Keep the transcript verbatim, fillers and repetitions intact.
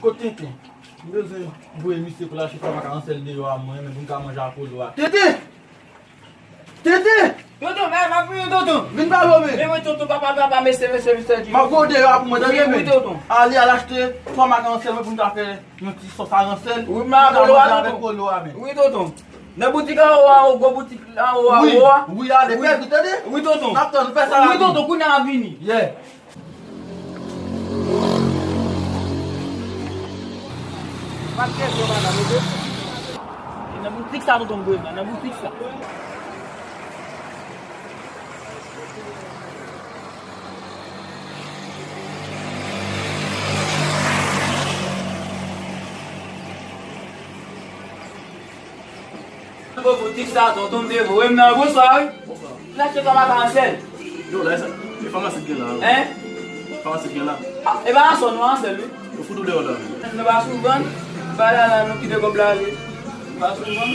Kote Tenten? M bezwen voye misye pou l achte twa mak aransèl deyò a mwen, men pou m ka manje ak Kolo a. Tenten! Tenten! Tonton, men, m ap vini, tonton. Vin pale w, men. Men mwen, tonton, papa, papa, mesye, mesye, mesye, di. M ap voye w deyò a pou mwen, tande, men. Wi, tonton. Ale, al achte twa mak aransèl mwen pou m ta fè yon ti sòs aransèl. Wi, m ap manje avèk Kolo a, men. Wi, tonton. Nan boutik anwo a, gwo boutik anwo a, anwo a. Wi, ale, fè vit, tande. Wi, tonton. N ap tann, fè sa. Wi, tonton, kounye a m ap vini. Yeah. Pa t kesyon, madanm, oke? E nan boutik sa, tonton, m dwe nan, nan boutik sa. Nan boutik sa, tonton m te voye m nan, bonswa, wi. Bonswa. L achte twa mak aransèl. Yo, la, e sa, e famasi k gen la, wi. Hein? Famasi k gen la. Ah, e pa nan sò nou aransèl, wi. Yo fout ou deyò la. Nou pa sou vann, ba la la, nou kite kòb la ale. Nou pa sou vann.